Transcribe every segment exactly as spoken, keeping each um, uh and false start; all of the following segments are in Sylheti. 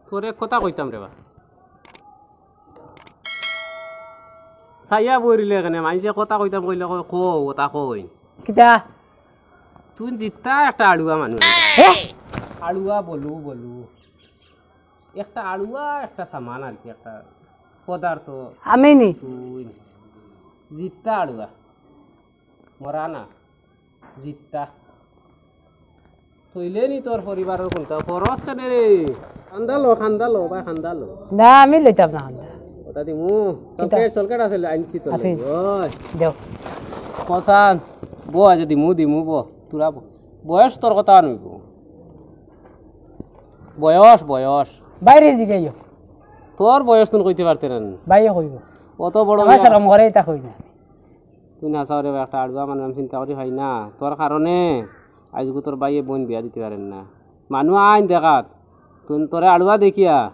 তোরে কথা কইতাম রে বা। চাইয়া বইরিলে কেনে, মাইনষে কথা কইতাম কইলে কয়, "কও, কথা কই।" কিতা? তুই জিত্তা একটা আড়ুয়া মানুষ। হে? আড়ুয়া বলু, বলু। একটা আড়ুয়া, একটা সামান আর কি, একটা পদার্থ। আমি নি? তুই জিত্তা আড়ুয়া। মরা না। জিত্তা। তইলে নি তোর পরিবারর কুনটা? খরচ কেনে রে? খান্দালো, খান্দালো, ভাই খান্দালো। না, আমি লইতাম না খান্দা। ওটা দিমু। কিতা? চলকেট, চলকেট আছে, লাইন কি তোর আছে। লাগি? ওই। দেও। পছান। বো আজ দিমু, দিমু, বো। তোরা বো। বয়স তোর কথা নইব। বয়স, বয়স। বাইরে জিগাইও। তোর বয়স তুই কইতে পারতে না। বাইরে কইব। অত বড় আমার হইয়া শরম করে, এটা কই না। তুই না চাও রে বা, একটা আড়ুয়া মানুষ আমি চিন্তা করি পাই না। তোর কারণে আইজগু তোর ভাইয়ে বইন বিয়া দিতে পারেন না। মানু আইন দেখাত, তুই তোরে আড়ুয়া দেখিয়া,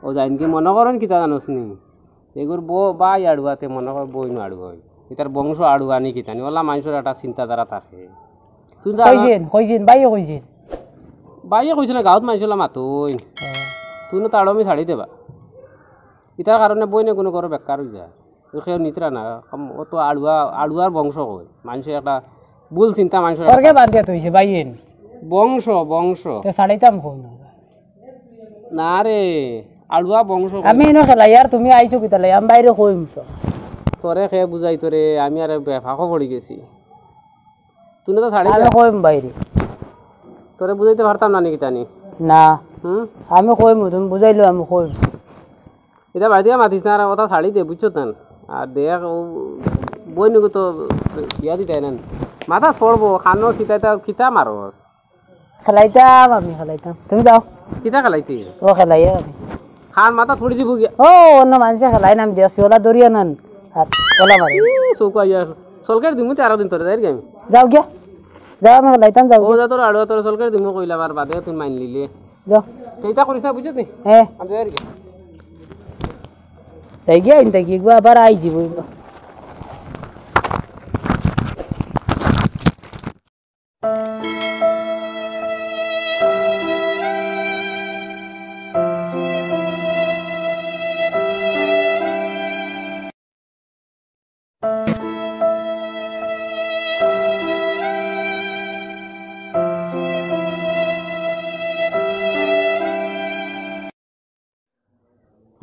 ও যাইন কি মনে করেন কিতা জানোস নি? এগুর বউ ভাই আড়ুয়াতে মনে কর বইন আড়ুয়া হয়। এটার বংশ আড়ুয়া নি কিতা নি? ওলা মাইনষর একটা চিন্তাধারা থাকে। তুই তো আমার কইছেন, কইছেন, ভাইয়ে কইছেন। ভাইয়ে কইছে না, গাঁওত মাইনষলা মাতইন। হ্যাঁ। তুই না তাড়ো আমি ছাড়ি দেবা। ইতার কারণে বইনে কোনো করো বেকার হয়ে যায়। তো কেউ নিতরা না, কম, ও তো আড়ুয়া, আড়ুয়ার বংশ কয়। মাইনষে একটা ভুল চিন্তা মাইনষর তোর কে একটা বাদ দিয়া থইছে, ভাইয়েন। বংশ, বংশ। তে ছাড়াইতাম কই না? না রে, আড়ুয়া বংশ কয়। আমি এনো খেলাই আর তুমি আইছো কিতা লাই? আমি বাইরে কইম তো। তোরে কে বুঝাই তোরে, আমি আর বেফাকো পড়ি গেছি। তুই না তো ছাড়ি আমি দে। কইম বাইরে। তোরে বুঝাইতে পারতাম না নি কিতা নি? না। হুম? আমি কইম, তুমি বুঝাইলো আমি কইম। এটা বাড়িতে মাতিস না, আর কথা ছাড়ি দে, বুঝছো না? আর দেখ, ও বইনগু তো বিয়া দিতে না। মাথা পড়বো, কানো কিতা, এটা কিতা মারস? খেলাইতাম আমি, খেলাইতাম। তুমি যাও। কিতা খেলাইতে? ও খেলাই আমি। খান মাথা থড়ি দিব গিয়া। ও, অন্য মানুষে খেলাই নাম দিয়াছি, ওলা দরিয়া নান। আর ওলা মারে। ই, চৌকা ইয়া। চলকের দিমু তে আরো দিন তোরে, যাই গেম। যাও গিয়া। যাও, আমি খেলাইতাম, যাও ও গিয়া। যা তোর আড়ুয়া তোর চলকের দিমু কইলা, বার বাদে তুই মাইন লিলে। যাও। তো এটা করিস না, বুঝছত নি? হ্যাঁ। আমি যাই আর কি। যাই গিয়া, ইনতা কি গো, আবার আই যাইব।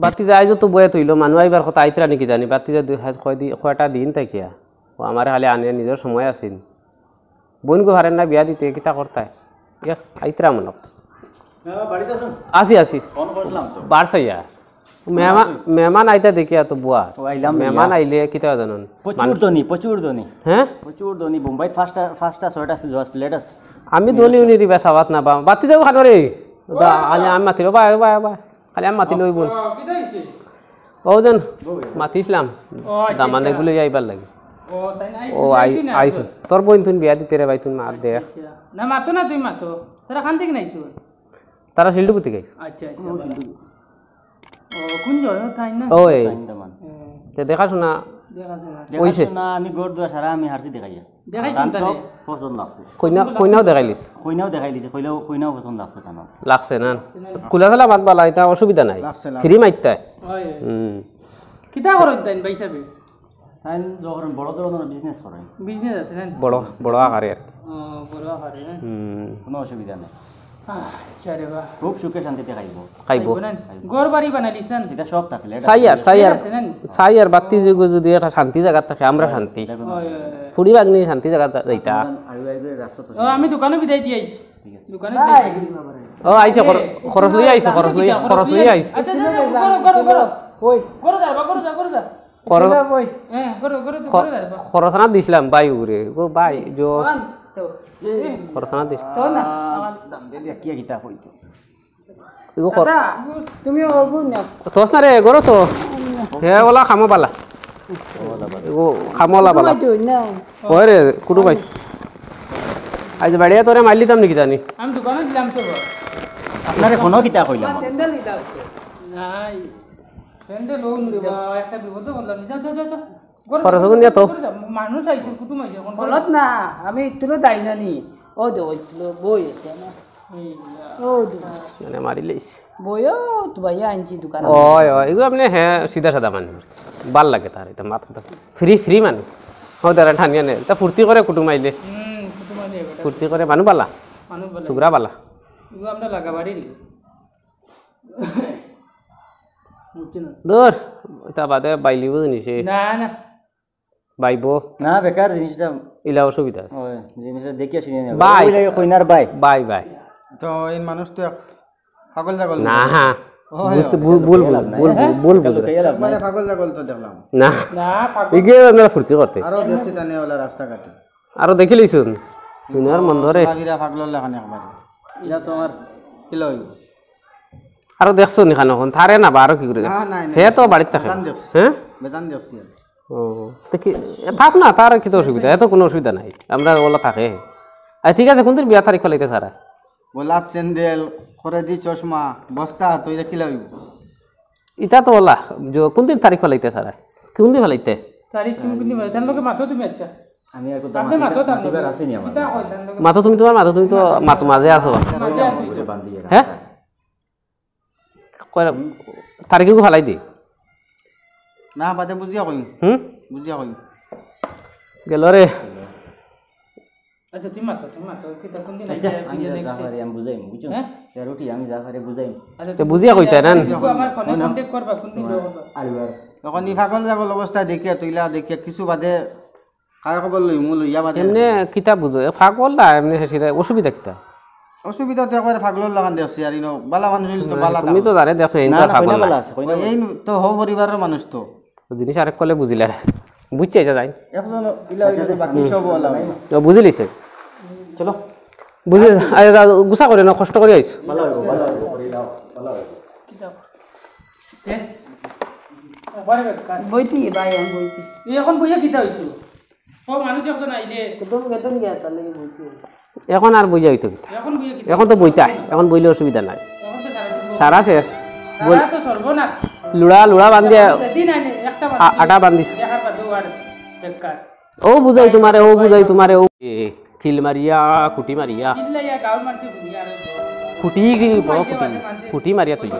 বাতি যায় যত বয়ে তইল, মানু আইবার কথা আইতরা নি কিতা নি, বাতি যায় দুই হাজ কয় দি-, কয়টা দিন থাকিয়া। ও আমারে খালি আনে নিজর সময় আছিল। বইনগু পারের না বিয়া দিতে, কিতা করতায়? এক আইতরা মনে। হ্যাঁ, বাড়িত আছইন? আছি, আছি। ফোন করছিলাম তো। বার চাইয়া। মেহমান, আছি। মেহমান আইতা দেখিয়া তো বুয়া। ও, আইলাম মেহমান দেখিয়া। আইলে কিতা জানইন? প্রচুর মান- ধনী, প্রচুর ধনী। হ্যাঁ? প্রচুর ধনী। বোম্বাইত পাঁচটা, পাঁচটা, ছয়টা আছে, just latest। আমি ধনী উনি রিবা সাবাত না বা। বাতি যাও খানো রে। দা, আমি, আমি মাতিলো, বাই, বাই, বাই। খালি আমি মাতিলো ওই বোন। ও, কিতা হইছে? ও যেন, মাতিছিলাম। ও, আচ্ছা, দামান আচ্ছা। এগুলো আইবার লাগি। ও, তাই না? ও, আই-, আইছি না আইছি। এখন। তোর বইন তুই বিয়া দিতে রে ভাই, তুই মাত দে। আচ্ছা, আচ্ছা। না, মাতো না, তুই মাতো। তারা খান থেকে নাইছো? তারা শিলডুবি থেকে আইছে। আচ্ছা, আচ্ছা, ও, বাবা। শিলডুবি। ও, কোন জায়গা? তাই না? ওই। তাই না, মান। হুম। তে দেখাশোনা দেখাশোনা। ওইছে। দেখাশোনা আমি ঘর দুয়ার সারা আমি হারছি দেখাইয়া। দেখাইছেন ধান তাহলে? সব পছন্দ লাগছে। কইনা, কইনাও দেখাইলিস? কইনাও দেখাইলিছে, কইনাও, কইনাও পছন্দ লাগছে তানো। লাগছে না? লাগছে না। কুলাখালা মাত বালা, এটা অসুবিধা নাই। লাগছে, লাগছে। ফ্রি মাইততায়। হয়, হয়। হুম। কিতা করেন তাইন ভাই সাহেব? তাইন যখন বড় ধরনের business করেন। Business আছে না? বড়, বড় আকারে আর কি। ও, বড় আকারে না? হুম। কোনো অসুবিধা নাই। আচ্ছা রে বাহ। খুব সুখে শান্তিতে খাইবো। খাইবো। খাইবো না? খাইবো। ঘর বাড়ি বানাইলিস না? এটা সব থাকে, এটা চাই আর, আছে। চাই আর, এটা আছে না? চাই আর বাত্তি যুগ যদি একটা শান্তি জায়গা থাকে, আমরা শান্তি। এটা কোনো হয়, হয়, হয়। ফুড়ি বাগনি শান্তি জায়গা যাইতা। আপনার আগে আগে রাস্তা তো ও, আমি দোকানে বিদায় দিয়ে আইছি। ঠিক আছে। দোকানে ভাই। বিদায় দিয়ে আইছি। ও, আইছে, খর-, এ, খরচ লইয়া আইছে, খরচ লইয়া, খরচ লইয়া আইছে। আচ্ছা, আচ্ছা, আচ্ছা, করো, করো, করো। কই? করো যা, বা, করো যা, করো যা। কই? হ্যাঁ, করো, করো, তো খ-, করো যা, বা। খরচ না দিছিলাম ভাই উরে। ও ভাই, জো। মান তো। খরচ না দিস। তো না। দাম দে দিয়া কিয়া কিতা কইতো। ইগো কর। দাদা, তুমি ওগু না। তোস না রে, গরো তো। হে ওলা খামো বালা। ইগো খামো ওলা বালা। তুমি তো না। ওই রে, কুটু পাইছ। আজ বাড়িয়া তোরে মাইলিতাম নাকি জানি। আমি দোকানে দিলাম তো। আপনারে ফোনও কিতা কইলাম? স্যান্ডেল নিতে আসছে। নাই। স্যান্ডেল ও নুরে বা, একটা বিপদে বললাম। যাও, যাও, যাও, যাও। খরচ অগুন দিয়া তো। মানুষ আইছে, কুটুম আইছে, এখন খরচ না, আমি ইতুলো দাই না নি। ও দে, ওই তুলো বই আছে আমার। ও দে। মানে মারি লইছে। বইও তো ভাইয়া আনছি দোকান। ওই, ওই, এগু আপনে, হ্যাঁ, সিধা সাদা মানুষ। ভালা লাগে তার, ইতা মাত কথা। Free, free মানুষ। ও দাঁড়া, টানিয়া নে। ইতা ফুর্তি করে কুটুম আইলে। হুম, কুটুম আইলে এবার। ফুর্তি করে মানুষ ভালা। মানুষ ভালা। সুগরা ভালা। এগু আমরা লাগাবাড়ির। বুঝছি না। দূর, ইতা বাদে বাইলিবো জিনিসে। না, না। বাইবো। না, বেকার জিনিসটা। ইলা অসুবিধা। ওই, জিনিসটা দেখিয়া শুনিয়া নেবে। বাই। ওই লাগে কইনার বাই। By, by. তো এই মানুষ তো এক পাগল ছাগল না, মতো। হ্যাঁ। ওই, বুঝতে ওই, ভুল, ভুল, ভুল, লাভ নাই। ভুল, হ্যাঁ? ভুল, ভুল বুঝে। একবারে পাগল ছাগল তো দেখলাম। না। না, পাগল। ইগে আপনারা ফুর্তি করতে। আরো দেখছি টানে ওলা রাস্তাঘাটে। আরো দেখি লইছুন। দুনিয়ার মন ধরে। চলাফিরা পাগলর লাখান একবারে। ইলা তো আমার কিলা অইবো? আরো দেখছো নি খানো কোন? তারে না বা আরো কি করে দেখছো? না, না, না, হে তো বাড়িত থাকে। বেজান দেখছি। হ্যাঁ? বেজান দেখছি আমি। ও, তো কি, এ, থাক না, তার কিতা অসুবিধা? এত কুনু অসুবিধা নাই। আমরা ওলা থাকে। আচ্ছা, ঠিক আছে, কুনদিন বিয়া তারিখ ফালাইতে চারা? গোলাপ চেন্দেল, খরেদি চশমা, বস্তা হাতো, ইতা কিলা অইবো? ইতা তো ওলা, যে কুনদিন তারিখ ফালাইতে চারা? কুনদিন ফালাইতে? তারিখ তুমি কুনদিন ফালাইতে? তার লগে মাতো তুমি, আচ্ছা। আমি আর কোথাও আপনি মাতো, মাতো তার লগে। আসেনি আমার। ইতা কই তার লগে? মাতো তুমি তুমার মাতো, তুমি তো মাতো মাঝে আছো। মাঝে আছো। হ্যাঁ? কয়, তারিখ এগু ফালাই দি। না, বাদে বুঝিয়া কইম। হুম? বুঝিয়া কইম। গেল রে। আচ্ছা, তুমি মাতো, তুমি মাতো। কিতা কুনদিন আচ্ছা, আইছে, আমি বিয়ে যা দেখছি। পারি আমি বুঝাইম, বুঝছো? হ্যাঁ? তেরোটি আমি যা পারি বুঝাইম। আচ্ছা, তে তুমি বুঝিয়া কইতে না? তুমি আমার ফোনে না। Contact করবা, কুনদিন বিয়ে করবা। আর এবার এখন ই পাগল ছাগল অবস্থা দেখিয়া, তুইলা দেখিয়া কিছু বাদে কার খবর লইমু, লইয়া বাদে। এমনে কিতা বুঝো? এ পাগল না, এমনে হেসিরে অসুবিধা কিতা? অসুবিধা তো একবারে পাগলর লাখান দেখছি, আর ইনো বালা মানুষ অইলে তো না, বালা তুমি তো জানে দেখছো, এইন না, তো না, পাগল কইনা না। বালা আছে, কইনা ওই, বালা। এইন তো হউ পরিবারর মানুষ তো। তো জিনিস আরেক কলে বুঝিলা। বুঝছে এটা যাই। একজন ইলা অইলে তো বাকি সব ওলা অইবো। তো বুঝিলিছে। চলো। বুঝি, আরে দা, গুছা করে না, কষ্ট করে আইস। বালা অইবো, বালা অইবো, করে দাও, বালা অইবো। বইতি ভাই, আমি বইতি। এই এখন বইয়া কিতা অইতো? ও মানুষ একজন আইলে। কুটুম গেতন গিয়া, তার লাগি বইছি। এখন আর বইয়া অইতো কিতা? এখন বইয়া কিতা? এখন তো বইতায়, এখন বইলে অসুবিধা নাই। এখন তো সারা দিন বই। সারা শেষ। সারা তো সর্বনাশ। লুড়া, লুড়া বান্ধিয়া। সেদিন আইলে একটা আ-, বান্ধি আটা বান্ধিস। দেখার বাদে ও আর বেকার। ও বুঝাই তুমারে, ও বুঝাই তুমারে, ও। এ, খিল মারিয়া, খুটি মারিয়া। খিল লাইয়া গাঁওর মানষে বুঝিয়া আর খুটি কি বড় খুটি? খুটি মারিয়া তুই।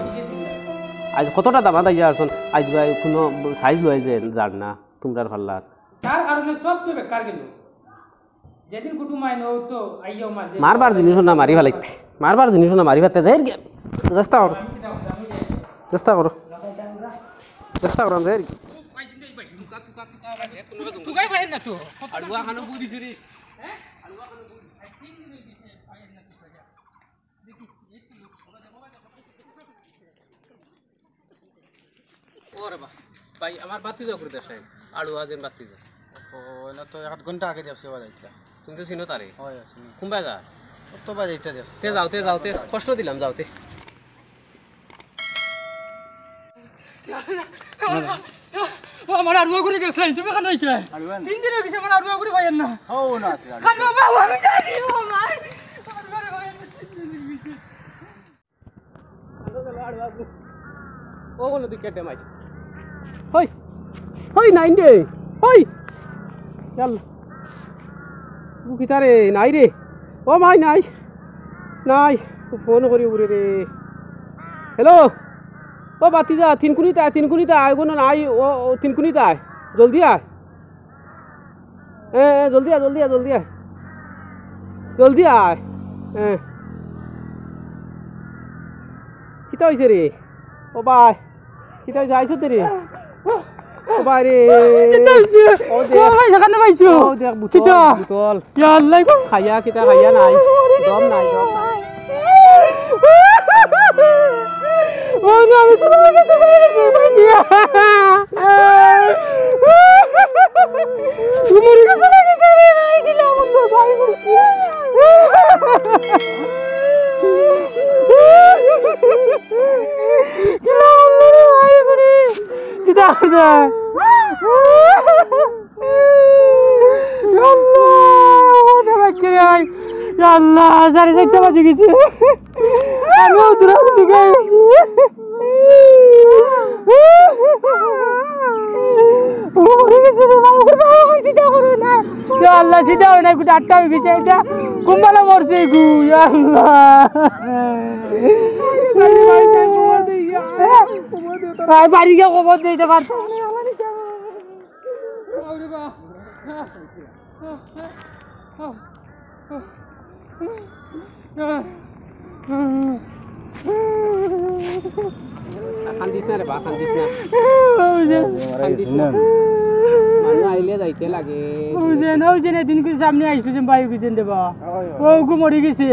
আজ কতটা দামাদ আইয়া আছন, আজ ভাই কুনু সাইজ লয় যে যার না, তুমরার ফাল্লার। তার কারণে সব তো বেকার গেল। যেদিন কুটুম আইন, ও তো আইয়াও মাঝে। মারবার জিনিস না মারি ফালাইতে। মারবার জিনিস না মারি ফালাইতে। যাইর গি। চেষ্টা করো। চেষ্টা করো। চেষ্টা করো, যাইর গি। তুকাই পাইন না তো। আড়ুয়া খানো বুঝি দিছি রে। ওরে বা, ভাই, আমার বাতি যাও করে দেশাই, আড়ুয়া যেন বাতি যাও। ও, না তো এক আধ ঘন্টা আগে দেখছি ওরা যাইতরা। তুমি তো চিনো তারে? হয়, চিনি। কোন বায় যা? ও তো বায় যাইতে দেখছি। তে যাও, তে যাও, তে কষ্ট দিলাম, যাও তে। ও, আমার আড়ুয়া করে গেছে, তুমি কেন আইছো? আড়ুয়া না। তিন দিন অই গেছে, আমার আড়ুয়া করে পাইয়েন না। ও, না, আছে, আড়ুয়া। খালি বাবা, আমি জানি, ও আমার। ও বলো, তুই কেটে মাই। হই, হই, নাই রে, হই। চল। ও কিতা রে, নাই রে। ও মাই, নাই। নাই। ফোন করি উড়ে রে। হ্যালো। ও বাতিজা, তিনকুনিত আয়, তিনকুনিত আয়, কোনো নাই, ও, ও, তিনকুনিত আয়। জলদি আয়। এ, এ, জলদি আয়, জলদি আয়, জলদি আয়। জলদি আয়। এ। কিতা অইছে রে? ও ভাই। কিতা অইছে? আইছো তে রে? ও ভাই রে। কিতা অইছে? ও দেখ। ও ভাই, সেখানে পাইছো? ও দেখ, বোতল, কিতা? বোতল। ইয়া আল্লাহ গো। খাইয়া কিতা খাইয়া নাই। দম নাই, দম নাই। ও না, আমি তো তোমার কাছে ফিরে গেছি, ভাই দিয়া। তুমি মরে গেছো নাকি? জানি না, এই দিলে আমার মা ভাই বলছে। কিলা বললো রে ভাই বলে? কিতা, কিতা? আল্লাহ, ওটা বাচ্চা রে ভাই। ইয়া আল্লাহ, সাড়ে চারটা বাজে গেছে। আমি অত দূরে উঠে গেছি। ও মরে গেছে রে চিন্তা করো না। ইয়া আল্লাহ, চিন্তা করো না, একটু ডাক্তার হয়ে গেছে, এটা কুম্বালা মরছে গু, ইয়া আল্লাহ। ভাই, বাড়ি গিয়ে খবর দিতে পারতাম না। কান্দিস না রে বা, কান্দিস না। বুঝে, কান্দিস না। মানুষ আইলে যাইতে লাগে। বুঝে না, ওই যে না, দিন করে সামনে আইসু যে ভাই, বুঝেন রে বা। ও গু মরি গেছে।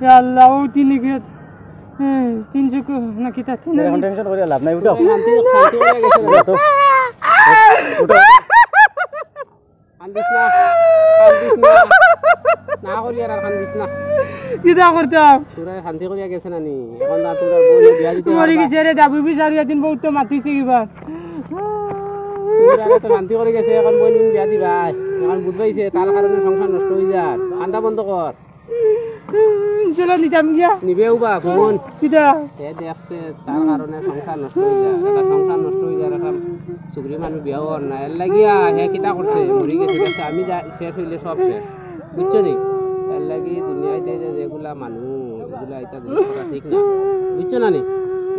ইয়া আল্লাহ, ও তিন গিয়ে, হ্যাঁ, তিন চোখ না কিতা, তিন এখন টেনশন করিয়া লাভ নাই, উঠাও। শান্তি, শান্তি হয়ে গেছে। উঠো তো। উঠো। কান্দিস না, কান্দিস না। না করিয়ার আর কান্দিস না। কিতা করতাম? তোরা শান্তি করিয়া গেছে না নি? এখন তো তোরা বইন বিয়া দিতে মরি পারবা। গেছে রে, দাবু বিচার একদিন বউত তো মাতিছে কিবা। তোরা তো শান্তি করে গেছে, এখন বইন বিয়া দিবায়। এখন বুঝবাইছে, তার কারণে সংসার নষ্ট হয়ে যার। কান্দা বন্ধ কর। চলো নিতাম গিয়া। নিবে উবা, কোন? কিতা? এ দেখছে, তার কারণে সংসার নষ্ট হয়ে যায়। একটা সংসার নষ্ট হয়ে যায়, একটা সুগ্রী মানুষ বিয়া হওয়ার না। এর লাগিয়া হে কিতা করছে, মরি গেছে, দেখছে, আমি যা-, শেষ হইলে সব শেষ। বুঝছো নি? এর লাগি দুনিয়ায় যে, যে, যেগুলা মানুষ, এগুলা এটা জিনিস করা ঠিক না। বুঝছো না নি?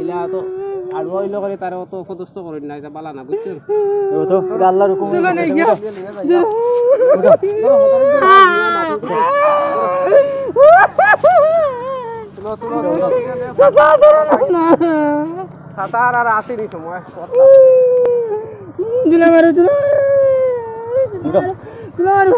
এলা তো আড়ুয়া হইলে করে তারা অত অপদস্থ করেন না, এটা বালা না, বুঝছো? ও তো, এটা আল্লাহর হুকুম হয়ে গেছে, তুমি যাও। উঠো। চাচা আর, আর আসেনি সময়। দুলা মারো, দুলা মারো। উঠো। দুলা মারো।